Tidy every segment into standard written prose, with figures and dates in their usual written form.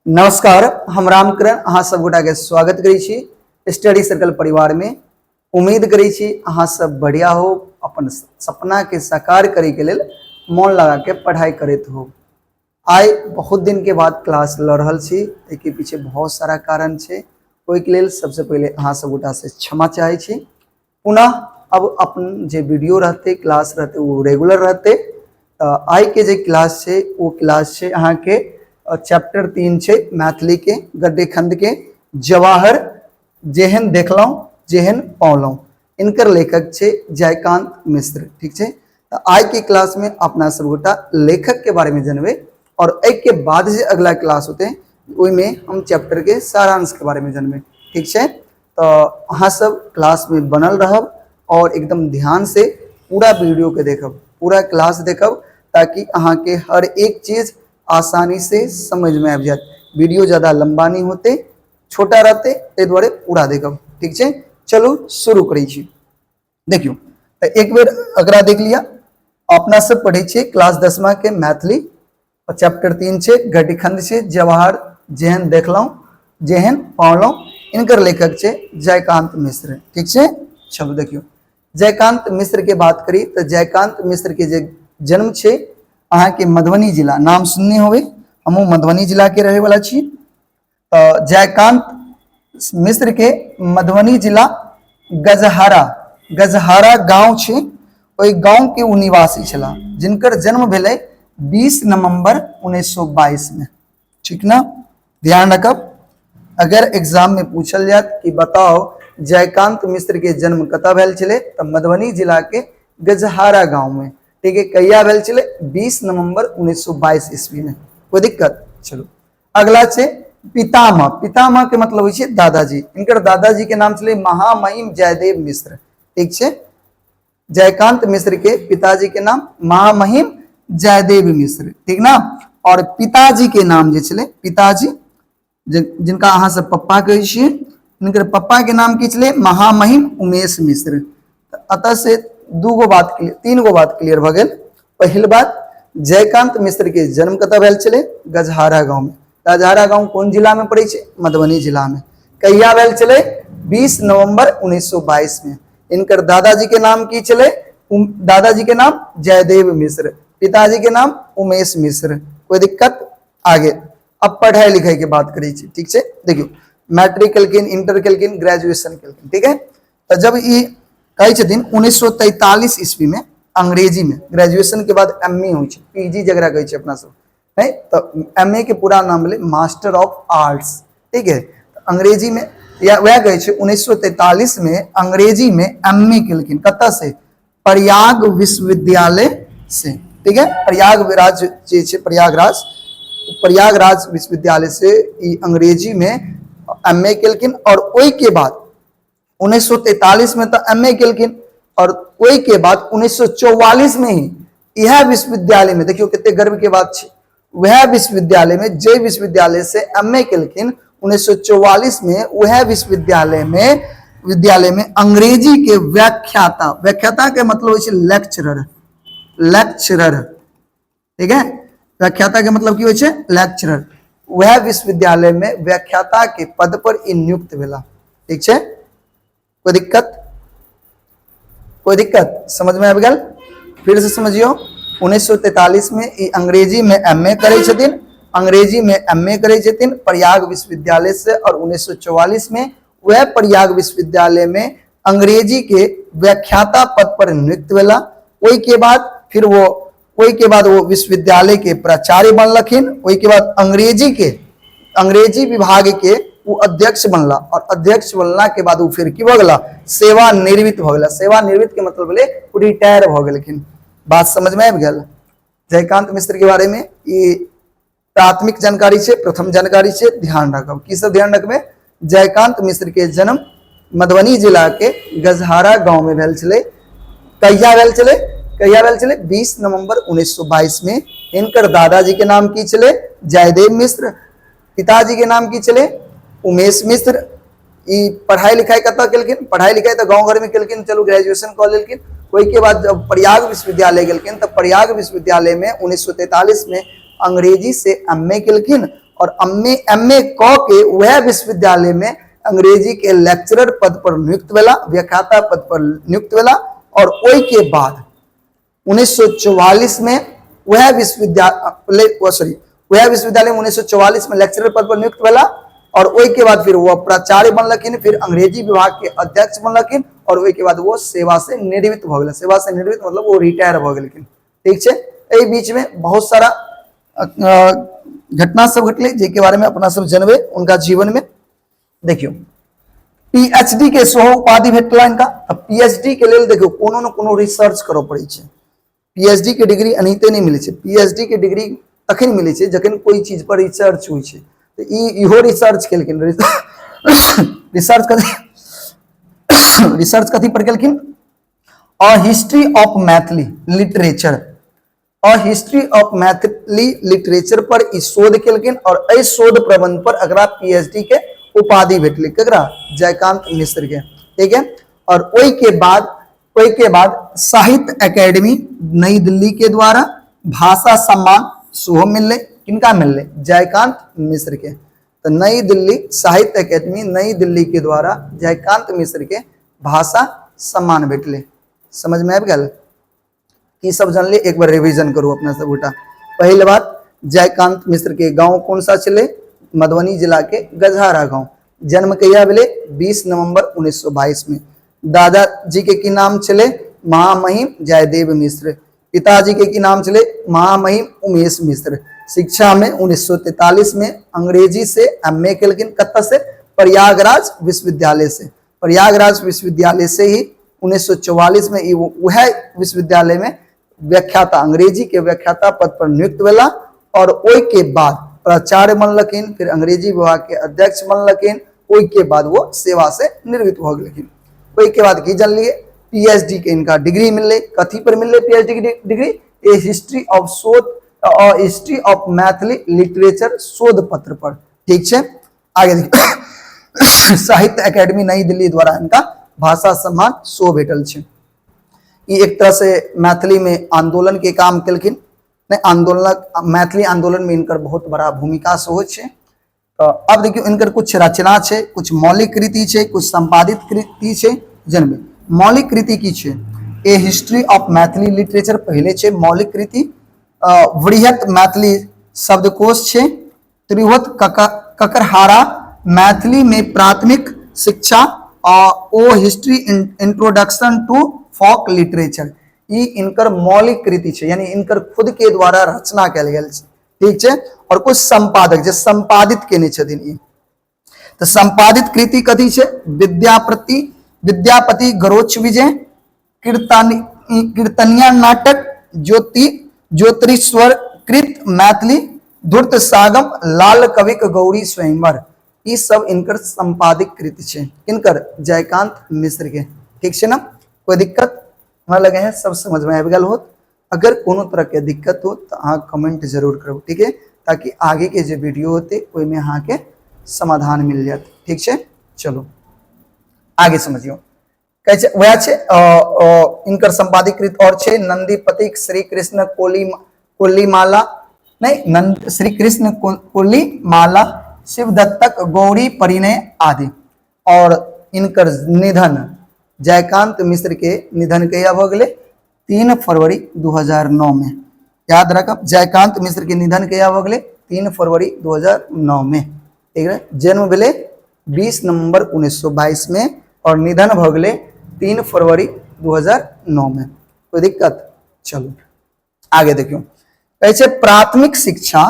नमस्कार, हम रामकरण अहाँ सब गोटा के स्वागत करै छी स्टडी सर्कल परिवार में। उम्मीद करै छी अहाँ सब बढ़िया हो, अपन सपना के साकार करे के लेल मन लगा के पढ़ाई करैत हो। आइ बहुत दिन के बाद क्लास ल रहल छी, एहिके पीछे बहुत सारा कारण छै। ओहिके लेल सबसे पहिले अहाँ सब गोटा से क्षमा चाहै छी। पुनः अब अपन जे वीडियो रहते, क्लास रहते, वो रेगुलर रहते। तो आइ के जे क्लास छै वो क्लास छै अहाँ के चैप्टर 3 छै मैथिली के गद्य खंड के जवाहर जेहन देखलहुँ जेहन पौलहुँ। इनकर लेखक छै जयकांत मिश्र। ठीक छै, तो आइ के क्लास में अपना सब गोटा लेखक के बारे में जनबे और एहि के बाद जे अगला क्लास होते ओहिमे हम चैप्टर के सारांश के बारे में जनबे। ठीक छै, तो अहाँ सब क्लास में बनल रहब और एकदम ध्यान से पूरा वीडियो के देखब, पूरा क्लास देखब, ताकि अहाँ के हर एक चीज आसानी से समझ में आबि जायत। वीडियो ज़्यादा लंबा नहीं होते, छोटा रहते, ताहि दुआरे पूरा देखब। ठीक छै, चलू शुरू करै छी। देखियौ तऽ एक बेर एकरा देख लिअ। अपना सब पढ़ै छियै क्लास 10वां के मैथिली, चैप्टर 3 छै, गद्यखंड छै, जवाहर जेहन देखलहुँ जेहन पौलहुँ। इनकर लेखक छै जयकांत मिश्र। ठीक छै, चलू देखियौ जयकांत मिश्र के बात करी तऽ जयकांत मिश्र के जे जन्म छै अहाँके मधुबनी जिला, नाम सुनने होबै, हमहूँ मधुबनी जिला के रहै वाला छी। तऽ जयकांत मिश्र के मधुबनी जिला गजहारा, गजहारा गांव छै, ओहि गांव के ओ निवासी छलाह, जिनकर जन्म भेलै 20 नवंबर 1922 में। ठीक ना, ध्यान रखब, अगर एग्जाम में पूछल जात कि बताओ जयकांत मिश्र के जन्म कतऽ भेल छलै, तऽ मधुबनी जिला के गजहारा गांव में। ठीक है, कहिया भेल छलै? 20 नवंबर 1922 ईस्वी में। कोई दिक्कत? चलो अगला छै पितामह। पितामह के मतलब होइ छै दादाजी। इनकर दादाजी के नाम छलै महामहिम जयदेव मिश्र। ठीक छै, जयकांत मिश्र के पिताजी के नाम महामहिम जयदेव मिश्र। ठीक ना, और पिताजी के नाम जे छलै, पिताजी जिनका अहाँ सब पप्पा कहै छियै, इनकर पप्पा के नाम की छलै? महामहिम उमेश मिश्र। अतः से दू गो बात क्लियर, तीन गो बात क्लियर भऽ गेल। पहिल बात, जयकांत मिश्र के जन्म कतऽ भेल छलै? गजहारा गांव में। गजहारा गांव कोन जिला में पड़ै छै? मधुबनी जिला में। कहिया भेल छलै? 20 नवंबर 1922 में। इनकर दादाजी के नाम की छलै? दादाजी के नाम जयदेव मिश्र, पिताजी के नाम उमेश मिश्र। कोई दिक्कत? आगे अब पढ़ाई लिखाई के बात करै छी। ठीक छै, देखियौ मैट्रिक केलखिन, इंटर केलखिन, ग्रेजुएशन केलखिन। ठीक है, तऽ जब ई कहै छथिन 1943 ईस्वी में अंग्रेजी में ग्रेजुएशन के बाद एम ए होइ छै, पी जी जकरा कहै छै अपना सब, नहीं तऽ एम ए के पूरा नाम भेलै मास्टर ऑफ आर्ट्स। ठीक है, अंग्रेजी में या वएह कहै छै 1943 में अंग्रेजी में एम ए केलखिन। कतऽ से? प्रयाग विश्वविद्यालय से। ठीक है, प्रयागराज जे छै, प्रयागराज, प्रयागराज विश्वविद्यालय से ई अंग्रेजी में एम ए केलखिन। और ओहि के बाद 1943 में तो एम ए केलखिन और ओहि के बाद 1944 में ही इएह विश्वविद्यालय में, देखियौ कते गर्व के बात छै, वएह विश्वविद्यालय में, जे विश्वविद्यालय से एम ए केलखिन 1944 में, वएह विश्वविद्यालय में विद्यालय में अंग्रेजी के व्याख्याता, व्याख्याता के मतलब होइ छै लेक्चरर, लेक्चरर। ठीक है, व्याख्याता के मतलब की होइ छै? लेक्चरर। वएह विश्वविद्यालय में व्याख्याता के पद पर ई नियुक्त भेला। ठीक छै, कोई दिक्कत? कोई दिक्कत? समझ में आबि गेल? फिर से समझियो, 1943 में ई अंग्रेजी में एम ए करै छथिन, अंग्रेजी में एम ए करै छथिन प्रयाग विश्वविद्यालय से, और 1944 में वह प्रयाग विश्वविद्यालय में अंग्रेजी के व्याख्याता पद पर नियुक्त भेला। ओहि के बाद फिर वो, ओहि के बाद वो विश्वविद्यालय के प्राचार्य बनलखिन। ओहि के बाद अंग्रेजी के, अंग्रेजी विभाग के वो अध्यक्ष बनला, और अध्यक्ष बनला के बाद वो फिर की भऽ गेला? सेवानिवृत्त भऽ गेला। सेवानिवृत्त के मतलब भेलै ओ रिटायर भऽ गेलखिन। बात समझ में आबि गेल? जयकांत मिश्र के बारे में ई प्राथमिक जानकारी छै, प्रथम जानकारी छै, ध्यान रखब। की सब ध्यान रखबै? जयकांत मिश्र के जन्म मधुबनी जिला के गजहारा गांव में भेल छलै। कहिया भेल छलै? कहिया भेल छलै? 20 नवंबर 1922 में। हिनकर दादाजी के नाम की छलै? जयदेव मिश्र। पिताजी के नाम की छलै? उमेश मिश्र। ई पढ़ाई लिखाई कतऽ केलखिन? पढ़ाई लिखाई तऽ गाँव घर में केलखिन, चलू ग्रेजुएशन कऽ लेलखिन। ओहिके बाद जब प्रयाग विश्वविद्यालय गेलखिन तऽ प्रयाग विश्वविद्यालय में 1943 में अंग्रेजी से एम ए केलखिन, और एम ए क के वह विश्वविद्यालय में अंग्रेजी के लेक्चरर पद पर नियुक्त भेला, व्याख्याता पद पर नियुक्त भेला। और ओहि के बाद 1944 में वह विश्वविद्यालय, सॉरी, वह विश्वविद्यालय में 1944 में लेक्चरर पद पर नियुक्त भेला और ओहि के बाद फिर वह प्राचार्य बनलखिन, फिर अंग्रेजी विभाग के अध्यक्ष बनलखिन और ओहि के बाद वो सेवा से निवृत्त भऽ गेल। सेवा से निवृत्त मतलब वो रिटायर भऽ गेलखिन। ठीक छै। एहि बीच में बहुत सारा घटना सब घटलै जाहिके बारे में अपना सब जनबै उनका जीवन में। देखियौ पीएचडी के सेहो उपाधि भेटला इनका। तऽ पीएचडी के लेल देखियौ कोनो ने कोनो रिसर्च करऽ पड़ै छै। पीएचडी के डिग्री एनाहिते नहि मिलै छै। पीएचडी के डिग्री तखन मिलै छै जखन कोइ चीज पर रिसर्च होइ छै। तऽ ई इहो रिसर्च केलखिन। रिसर्च कथी, रिसर्च कथी पर केलखिन? A history of Maithili literature. A history of Maithili literature पर ई शोध केलखिन और एहि शोध प्रबंध पर एकरा पीएचडी के उपाधि भेटलै। केकरा? जयकांत मिश्र के। ठीक है। और ओहि के बाद साहित्य एकेडमी नई दिल्ली के द्वारा भाषा सम्मान सेहो मिललै। किनका मिललै? जयकांत मिश्र के। तऽ नई दिल्ली साहित्य एकेडमी नई दिल्ली के द्वारा जयकांत मिश्र के भाषा सम्मान भेटलै। समझ में आबि गेल? की सब जानलिए? एक बार रिवीजन करू अपना सब गोटा। पहिल बात, जयकांत मिश्र के गांव कौन सा छलै? मधुबनी जिला के गजहारा गांव। जन्म कहिया भेलै? 20 नवंबर 1922 में। दादाजी के की नाम छलै? महामहिम जयदेव मिश्र। पिताजी के की नाम छलै? महामहिम उमेश मिश्र। शिक्षा में 1943 में अंग्रेजी से एम ए केलखिन। कतऽ से? प्रयागराज विश्वविद्यालय से। प्रयागराज विश्वविद्यालय से ही 1944 में वह विश्वविद्यालय में व्याख्याता, अंग्रेजी के व्याख्याता पद पर नियुक्त भेला और ओहि के बाद प्राचार्य बनलखिन, फिर अंग्रेजी विभाग के अध्यक्ष बनलखिन। ओहि के बाद वो सेवा से निवृत्त भऽ गेलखिन। ओहि के बाद की जानलिए? पीएचडी के इनका डिग्री मिललै। कथी पर मिललै पीएचडी के डिग्री? ए हिस्ट्री ऑफ शोध, हिस्ट्री ऑफ मैथिली लिटरेचर शोध पत्र पर। ठीक छै। आगे देखियौ, साहित्य एकेडमी नई दिल्ली द्वारा इनका भाषा सम्मान सेहो भेटल छै। ई एक तरह से मैथिली में आंदोलन के काम केलखिन। नहि, आंदोलनक, मैथिली आंदोलन में इनकर बहुत बड़ा भूमिका सेहो छै। तऽ अब देखियौ इनकर कुछ रचना छै, कुछ मौलिक कृति छै, कुछ संपादित कृति छै। जनबै मौलिक कृति की छै? A history of Maithili literature पहिले छै मौलिक कृति। वृहत मैथिली शब्दकोश छै। त्रिहुत ककरहारा मैथिली में प्राथमिक शिक्षा ओ history introduction to folk literature, ई इनकर मौलिक कृति छै, यानी इनकर खुद के द्वारा रचना कयल गेल छै। ठीक छै। और कुछ संपादक जे संपादित केने छथिन ई, तऽ संपादित कृति कथी छै? विद्यापति, विद्यापति गरोच विजय, कीर्तनिया नाटक, ज्योति ज्योतिरीश्वर कृत मैथिली धूर्त सागम, लाल कविक गौरी स्वयंवर, ई सब इनकर संपादित कृति छै। इनकर जयकांत मिश्र के। ठीक छै ना? कोई दिक्कत? हमरा लगे है सब समझ में आबि गेल होत। अगर कोनो तरह के दिक्कत हो तो अहाँ कमेंट जरूर करू, ठीक है, ताकि आगे के जे वीडियो होते ओहिमे अहाँके समाधान मिल जायत। ठीक छै, चलो आगे समझियो। कहै छै वएह छै इनकर संपादीकृत और छै नंदीपतिक श्री कृष्ण कोली कोलीमाला, नहीं नंद श्री कृष्ण कोलीमाला, शिवदत्तक गौरी परिणय आदि। और इनकर निधन, जयकांत मिश्र के निधन कहिया भऽ गेलै? 3 फरवरी 2009 में। याद रखब, जयकांत मिश्र के निधन कहिया भऽ गेलै? 3 फरवरी 2009 में। ठीक है। जन्म भेलै 20 नवंबर 1922 में और निधन भऽ गेलै 3 फरवरी 2009 में। कोई दिक्कत? चलो आगे देखियौ। कहै छै प्राथमिक शिक्षा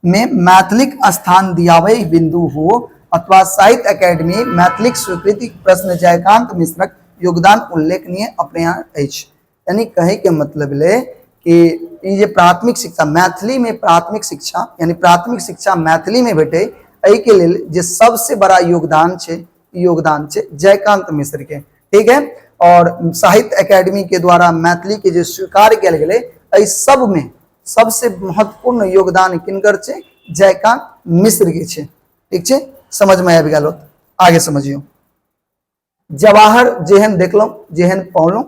में मैथिलीक स्थान दियाबै बिंदु हो अथवा साहित्य एकेडमी मैथिलीक स्वीकृति प्रश्न जयकांत मिश्रक योगदान उल्लेखनीय अपने अछि। यानी कहे के मतलब ले कि ई जे प्राथमिक शिक्षा मैथिली में, प्राथमिक शिक्षा यानी प्राथमिक शिक्षा मैथिली में भेटे, एहि के लेल जे सबसे बड़ा योगदान छै, योगदान छै जयकांत मिश्र के। ठीक है। और साहित्य एकेडमी के द्वारा मैथिली के जे स्वीकार कयल गेलै, एहि सब में सबसे महत्वपूर्ण योगदान किनकर छै? जयकांत मिश्र के छै। ठीक छै, समझ में आबि गेल? आगे समझियौ। जवाहर जेहन देखलहुँ जेहन पौलहुँ,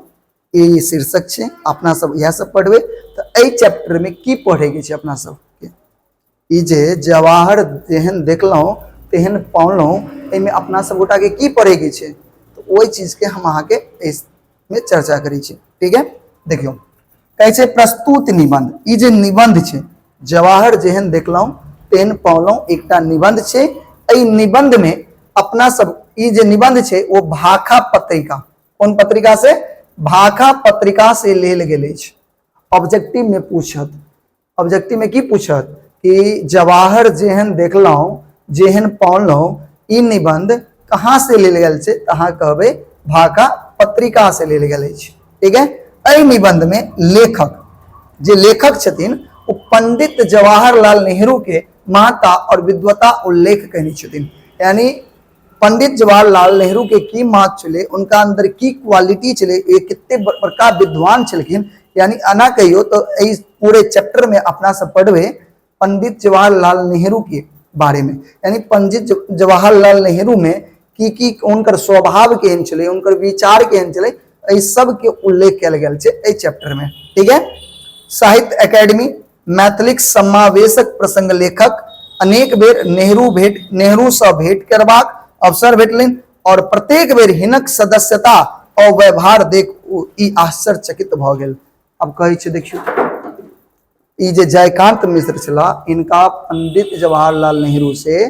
ई शीर्षक छै। अपना सब इएह सब पढ़बै। तऽ एहि चैप्टर में की पढ़े के छै अपना सबके? ई जे जवाहर जेहन देखलहुँ तेहन पौलहुँ, एहिमे अपना सब गोटाके की पढ़ैके छै, तऽ ओहि चीजके हम अहाँके एहिमे चर्चा करै छी। ठीक है, देखियौ कहै छै प्रस्तुत निबंध। ई जे निबंध छै जवाहर जेहन देखलहुँ तेहन पौलहुँ एकटा निबंध छै। एहि निबंध में अपना सब ई जे निबंध छै ओ भाखा पत्रिका, कोन पत्रिका से? भाखा पत्रिका से लेल गेल अछि। ऑब्जेक्टिव में पूछत, ऑब्जेक्टिव में की पूछत कि जवाहर जेहन देखलहुँ जेहन पौलहुँ ई निबंध कहाँ से लेल गेल छै, तऽ अहाँ कहबै भाखा पत्रिका से लेल गेल अछि। ठीक है, एहि निबंध में लेखक जे लेखक छथिन ओ पंडित जवाहरलाल नेहरू के महत्ता और विद्वता उल्लेख कयने छथिन। यानी पंडित जवाहरलाल नेहरू के की महत्व छलै, उनका अंदर की क्वालिटी छलै, ये कते बड़का विद्वान छलखिन। यानी एना कहियो तो एहि पूरे चैप्टर में अपना सब पढ़बै पंडित जवाहरलाल नेहरू के बारे में। यानी पंडित जवाहरलाल नेहरू में की की उनकर स्वभाव केहन छलै, उनकर विचार केहन छलै, एहि सब के उल्लेख कयल गेल छै एहि चैप्टर में। ठीक है, साहित्य एकेडमी मैथिलीक समावेशक प्रसंग लेखक अनेक बेर नेहरू से भेंट करबाक अवसर भेटलनि और प्रत्येक बेर हिनक सदस्यता और व्यवहार देख ई आश्चर्यचकित भऽ गेल। अब कहै छै देखियौ ई जे जयकांत मिश्र छलाह इनका पंडित जवाहरलाल नेहरू से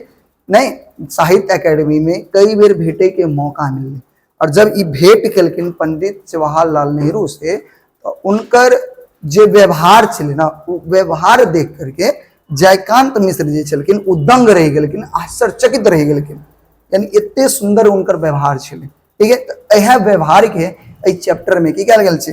नहीं साहित्य एकेडमी में कई बेर भेटे के मौका मिललै और जब ई भेंट केलखिन पंडित जवाहरलाल नेहरू से तो उनकर जे व्यवहार छलै ना ओ व्यवहार देख करके जयकांत मिश्र जे छलखिन ओ दंग रहि गेलखिन, आश्चर्यचकित रहि गेलखिन। यानी एते सुंदर उनकर व्यवहार छलै। ठीक है, तऽ इएह व्यवहार के एहि चैप्टर में की कयल गेल छै,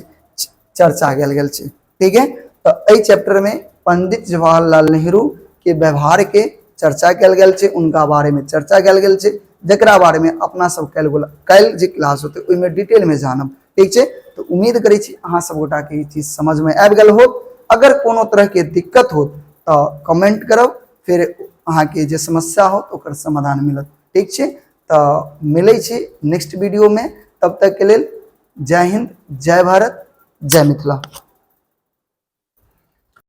चर्चा कयल गेल छै। ठीक है, तऽ एहि चैप्टर में पंडित जवाहरलाल नेहरू के व्यवहार के चर्चा कयल गेल छै, उनका बारे में चर्चा कयल गेल छै, जकरा बारे में अपना सब काल्हि जे क्लास होतै ओहिमे डिटेल में जानब। ठीक छै, तऽ उम्मीद करै छी अहाँ सब गोटा के ई चीज समझ में आबि गेल होत। अगर कोनो तरह के दिक्कत होत तऽ कमेंट करब, फिर अहाँके जे समस्या होत ओकर समाधान मिलत। ठीक छै, तऽ मिलै छी नेक्स्ट वीडियो में, तब तक के लेल जय हिंद, जय भारत, जय मिथिला।